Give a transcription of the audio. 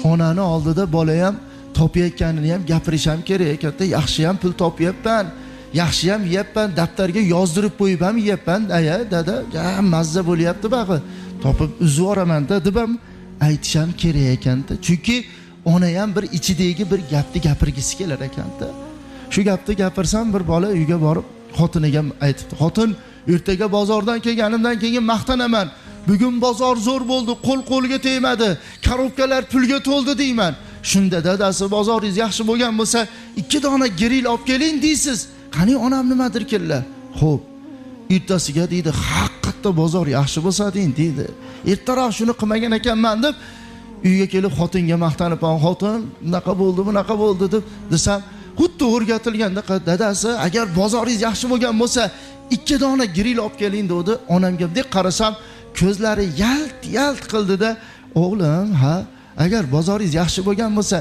Onani oldida bola ham topayotganini ham gapirish ham kerak ekanda, yaxshi ham pul topyapman, yaxshi ham yeyapman, daftarga yozdirib qo'yib ham yeyapman. Aya dada, ja mazza bo'lyapti bag'i. Topib uzib yuboraman-da deb ham aytish ham kerak ekanda. Chunki ona ham bir ichidagi bir gapni gapirgisi kelar ekanda. Shu gapni gapirsam bir bola uyga borib xotiniga aytibdi. Xotin, ertaga bozordan kelganimdan keyin maqtanaman. Bugun bozor zo'r bo'ldi, qo'l qo'lga tegmadi, korobkalar pulga to'ldi deyman. Shunda dadasi, bozoringiz yaxshi bo'lgan bo'lsa, 2 dona grill olib keling deysiz. Qani onam nimadir kellar. Xo'p, ertasiga deydi, haqiqatda bozor yaxshi bo'lsa deyin deydi. Ertaroq shuni qilmagan ekanman deb uyga kelib xotinga maqtanib, xotin bunaqa bo'ldi, bunaqa bo'ldi deb desam, xuddi o'rgatilganda dadasi, agar bozoringiz yaxshi bo'lgan bo'lsa, 2 dona grill olib keling dedi. Onamga bunday qarasam, ko'zlari yalt yalt qildi-da, o'g'lim, ha, agar bozoringiz yaxshi bo'lgan bo'lsa,